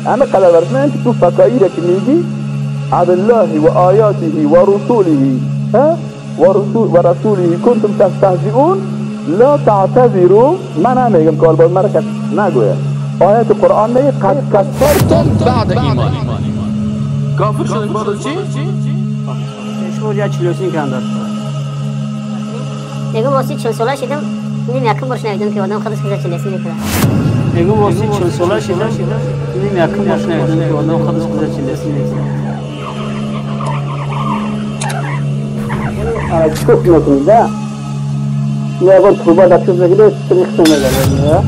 همه قدر برش نه تو فقایی را که میگی عبدالله و آیاته و رسوله و رسوله کنتم تستهزئون لا تعتذروا. من هم میگم که باز مرا کس نگوید. آیت قرآن میگه قد کفرتم بعد ایمان. کافر شدن بعد چی؟ شما یا 43 کندر. میگم واسه 40 ساله شدم اینم یکم باش ندیدم که آدم خودش خودش 43 میکنه. میگم واسه 40 ساله شدم اینم یکم باش ندیدم که آدم خودش خودش 43 میکنه. چوف میکنید نه؟ یه تروبا در چوف میکنید سریخت میزنید.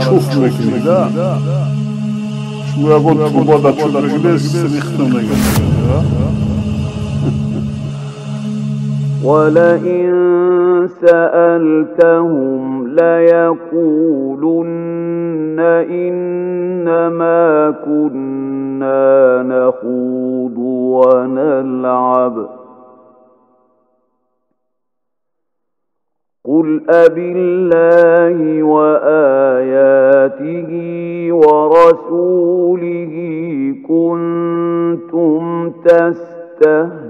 چوف میکنید نه؟ یه تروبا در چوف میکنید سریخت میزنید. ولئن سألتهم ليقولن إنما كنا نخوض ونلعب قل أبالله وآياته ورسوله كنتم تستهزئون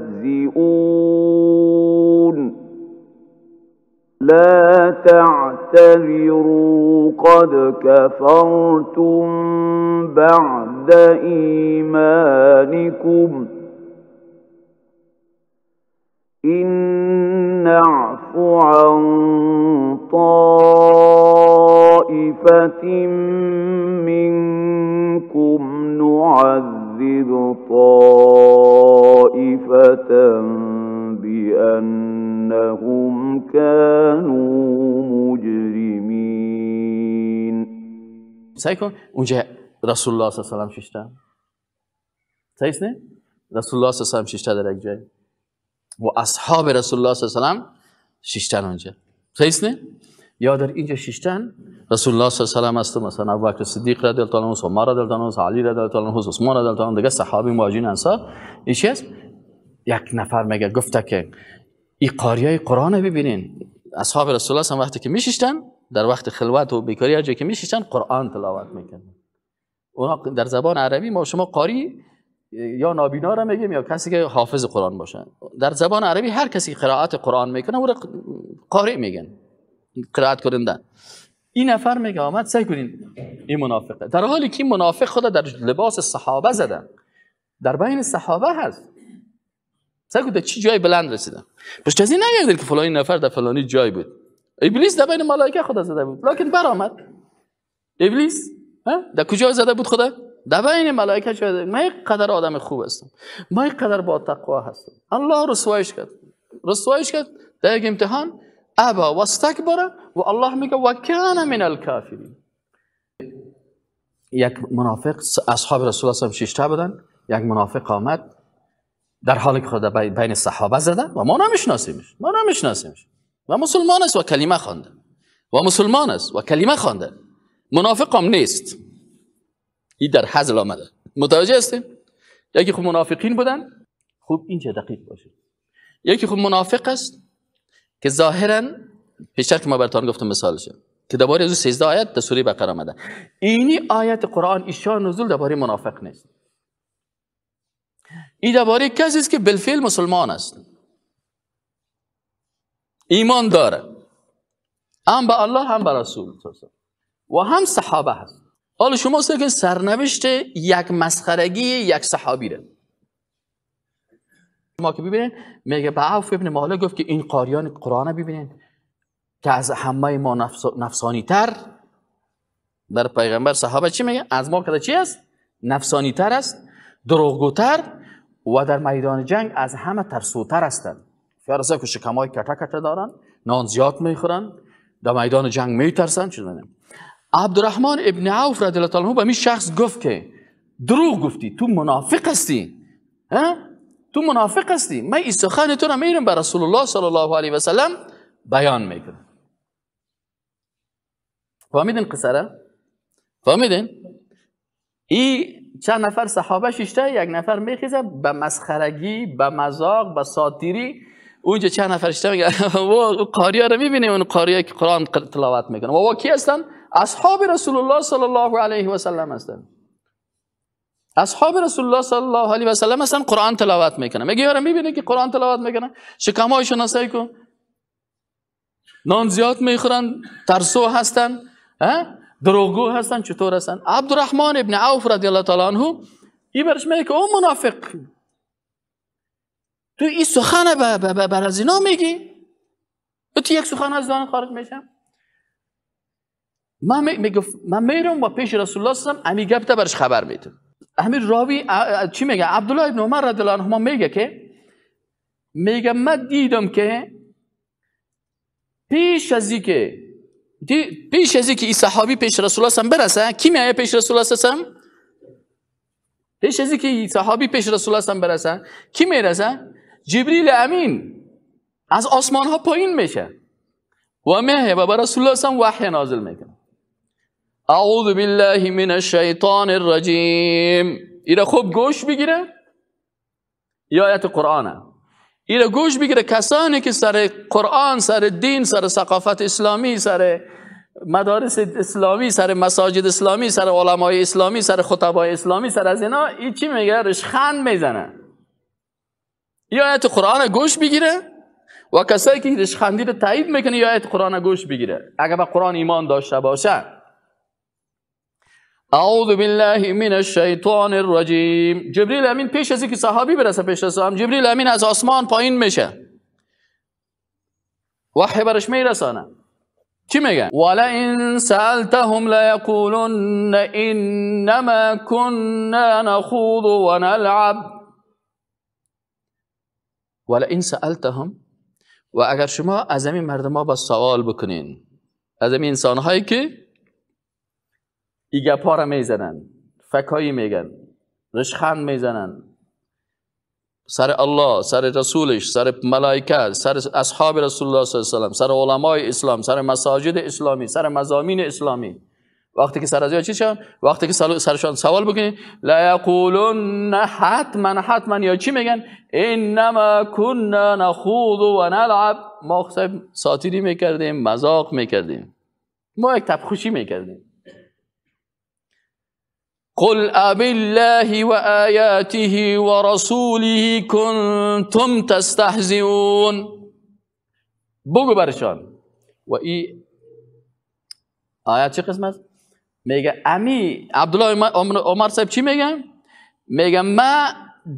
لا تعتذروا قد كفرتم بعد إيمانكم إن نعف عن طائفة منكم نعذب طائفة بأنهم كانوا مجرمين. سعی کن اونجا رسول الله صلی الله علیه و سلم ششته. صحیح نه؟ رسول الله صلی الله علیه و سلم ششته در یک جای و اصحاب رسول الله صلی الله علیه و سلم ششتن اونجا. صحیح نه؟ یا در اینجا ششتن رسول الله صلی الله علیه و سلم است، مثلا ابوبکر صدیق رضی الله عنه، عمر رضی الله عنه، علی رضی الله عنه، عثمان رضی الله عنه، دیگه صحابه مهاجرین انصار. این چی است؟ یک نفر میگه گفته که این قاریای قرآن ببینین. اصحاب رسول الله وقتی که میشیشتن در وقت خلوت و بیکاری هر جایی که میشیشتن قرآن تلاوت میکردن. اونا در زبان عربی ما شما قاری یا نابینا را میگیم یا کسی که حافظ قرآن باشه. در زبان عربی هر کسی قرائت قرآن میکنه او را قاری میگن، قرائت کننده. این نفر میگه آمد سعی کنین این منافقه، در حالی که این منافق خود در لباس صحابه زده، در بین صحابه هست. سعی کن در چی جای بلند رسیده. پس از این نگردید که فلانی نفر در فلانی جای بود. ابلیس در بین ملائکه خدا زده بود، لکن برآمد. ابلیس در کجا زده بود خدا؟ در بین ملائکه شده. من قدر آدم خوب هستم، من قدر با تقوا هستم. الله رسوایش کرد، رسوایش کرد در یک امتحان. ابا واستکبر و الله میگه و کان من الکافرین. یک منافق، اصحاب رسول الله صلی الله علیه و بودن، یک منافق آمد در حالی که خدا بین صحابه زده و ما نمیشناسیمش، ما نمیشناسیمش و مسلمان است و کلمه خوانده، و مسلمان است و کلمه خوانده، منافق هم نیست. این در حزل آمده. متوجه هستیم؟ یکی خوب منافقین بودن، خوب اینجا دقیق باشید. یکی خوب منافق است که ظاهرا پیشتر که ما براتون گفتم مثالشه که درباره از 13 آیت در سوره بقره آمده. اینی آیت قرآن ایشان نزول درباره منافق نیست. این درباره کسی است که بالفعل مسلمان است، ایمان داره، هم به الله هم به رسول و هم صحابه هست. حالا شما سر که سرنوشت یک مسخرگی یک صحابی را ما که ببینین، میگه به عوف ابن مالک گفت که این قاریان قرآن ببینین که از همه ما نفسانی تر بر پیغمبر صحابه چی میگه؟ از ما که چی است؟ نفسانی تر است، دروغگوتر و در میدان جنگ از همه ترسوتر هستند. فرضا که شکمای کته کته دارن، نان زیاد میخورن، در میدان جنگ میترسن. چیز میگه عبدالرحمن ابن عوف رضی الله عنه به این شخص گفت که دروغ گفتی، تو منافق هستی، ها؟ تو منافق هستی. من این سخن تو را میرم به رسول الله صلی الله علیه و سلم بیان میکنم. فهمیدین قصه را؟ فهمیدین؟ این چند نفر صحابه ششته، یک نفر میخیزه به مسخرگی، به مذاق، به ساتیری. اونجا چند نفر ششته میگه و قاری ها رو میبینیم، اون قاری که قرآن تلاوت میکنه و کی هستن؟ اصحاب رسول الله صلی الله علیه و سلم هستن. اصحاب رسول الله صلی الله علیه و سلم هستن، قرآن تلاوت میکنه. میگه یارم میبینه که قرآن تلاوت میکنه، شکمایشون سعی کن، نان زیاد میخورن، ترسو هستن، دروغگو هستن، چطور هستن. عبدالرحمن ابن عوف رضی الله تعالی عنه ای برش میگه که او منافق، تو این سخن بر از اینا میگی، تو یک سخن از دهن خارج میشه. من میرم و پیش رسول الله صلی الله علیه و آله گپ برش خبر میدم. همین راوی چی میگه؟ عبدالله ابن عمر رضی الله عنهما میگه که میگه من دیدم که پیش از اینکه این صحابی پیش رسول الله صلی الله علیه و برسه، کی میایه پیش رسول الله صلی الله علیه و؟ پیش از اینکه این صحابی پیش رسول الله صلی الله علیه و برسه، کی میرسه؟ جبریل امین از آسمان ها پایین میشه و میه و بر رسول الله صلی الله علیه و وحی نازل میکنه. اعوذ بالله من الشیطان الرجیم. ایره خوب گوش بگیره، یا آیت قرآنه، ایره گوش بگیره. کسانی که سر قرآن، سر دین، سر ثقافت اسلامی، سر مدارس اسلامی، سر مساجد اسلامی، سر علمای اسلامی، سر خطبای اسلامی، سر از اینا، این چی میگه؟ رشخند میزنه. یا آیت قرآن گوش بگیره و کسایی که رشخندی رو تایید میکنه یا آیت قرآن گوش بگیره، اگر به قرآن ایمان داشته باشه. اعوذ بالله من الشیطان الرجیم. جبریل امین پیش از اینکه صحابی برسه پیش رسول، جبریل امین از آسمان پایین میشه، وحی برش میرسانه. چی میگه؟ ولئن سألتهم لیقولن انما كنا نخوض ونلعب. ولئن سألتهم، و اگر شما از همین مردم با سوال بکنین، از همین انسانهایی که ای گپا را میزنن، فکایی میگن، رشخند میزنن سر الله، سر رسولش، سر ملائکه، سر اصحاب رسول الله صلی الله علیه و سلم، سر علمای اسلام، سر مساجد اسلامی، سر مضامین اسلامی، وقتی که سر از چی شون، وقتی که سرشان سوال بکنی، لا یقولن، حتما حتما یا چی میگن؟ انما كنا نخوض و نلعب. ما ساتیری میکردیم، مذاق میکردیم، ما یک تبخوشی میکردیم. قل أبالله وآياته ورسوله كنتم تستهزئون. بگو برشان. و این آیات چه قسمت؟ میگه امی عبدالله عمر صاحب چی میگه؟ میگه من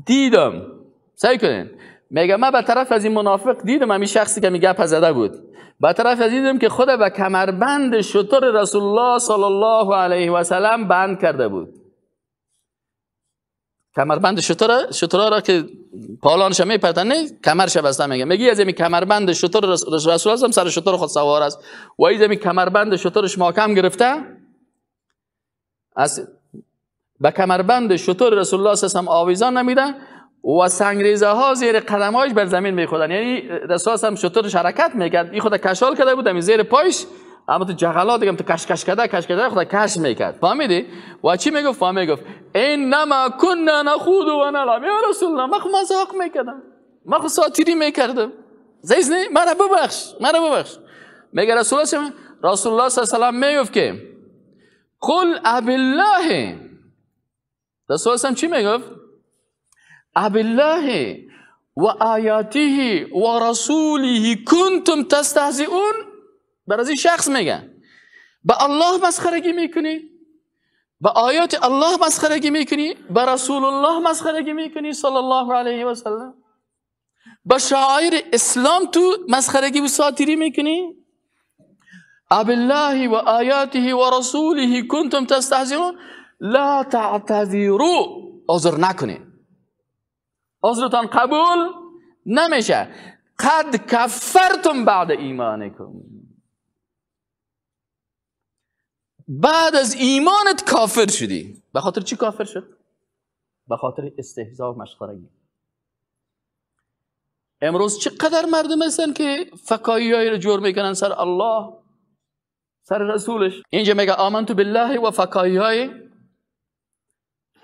دیدم، سعی کنین، میگه من به طرف از این منافق دیدم، همین شخصی که میگه زده بود، به طرف از دیدم که خود به کمربند شتر رسول الله صلی الله علیه و سلم بند کرده بود. کمربند شتر را که پالانش میپرتن، نه کمرش بسته، میگه میگه از این کمربند شتر رسول الله سر شتر خود سوار است و از این کمربند شترش محکم گرفته از به کمربند شتر رسول الله صلی الله علیه و سلم آویزان نمیده و سنگریزه ها زیر قدمهایش بر زمین میخوردن. یعنی رسول الله شترش حرکت میکرد، این خود کشال کرده بود، همین زیر پایش، اما تو جغلا دیگه تو کش کش کرده، کش کرده خود کش میکرد. فهمیدی؟ و چی میگفت؟ میگفت انما كنا نخوض و نلعب. یا رسول الله من خود مذاق میکردم، من خود ساتیری میکردم، زیز نه، مرا ببخش، مرا ببخش. میگه رسول الله، رسول الله صلی الله علیه و سلم میگفت که قل ابالله. رسول الله چی میگفت؟ أبالله و آیاته و رسوله کنتم تستهزئون. بر از این شخص میگن به الله مسخرگی میکنی، به آیات الله مسخرگی میکنی، به رسول الله مسخرگی میکنی صلی الله علیه و سلم، به شعائر اسلام تو مسخرگی و ساتیری میکنی. أبالله و آیاته و رسوله کنتم تستهزئون لا تعتذروا. عذر نکنین، عذرتان قبول نمیشه. قد کفرتم بعد ایمانکم، بعد از ایمانت کافر شدی. به خاطر چی کافر شد؟ به خاطر استهزاء و مسخرگی. امروز چقدر مردم هستن که فکایی رو جور میکنن سر الله، سر رسولش. اینجا میگه آمنت بالله و فکایی های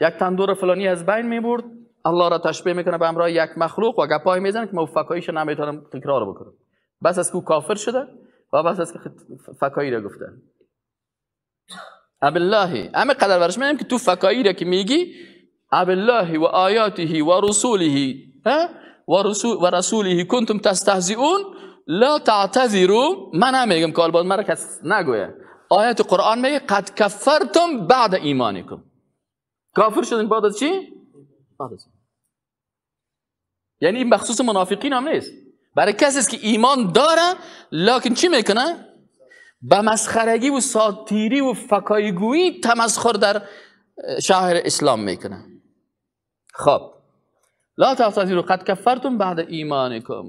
یک تندور فلانی از بین میبرد، الله را تشبیه میکنه به همراه یک مخلوق و گپای میزنه که من فکاییش نمیتونم تکرار بکنم. بس از که کافر شده و بس از که فکایی را گفته. ابالله همه قدر برش میگم که تو فکایی را که میگی ابالله و آیاته و رسوله و رسوله کنتم تستهزئون لا تعتذروا. من هم میگم که باز مرا کس نگویه. آیت قرآن میگه قد کفرتم بعد ایمانکم. کافر شدن بعد از چی؟ بعد از. یعنی این مخصوص منافقین هم نیست، برای کسی است که ایمان داره لکن چی میکنه؟ به مسخرگی و ساتیری و فکایگویی تمسخر در شهر اسلام میکنه. خب لا تعتذروا قد کفرتم بعد ایمانکم.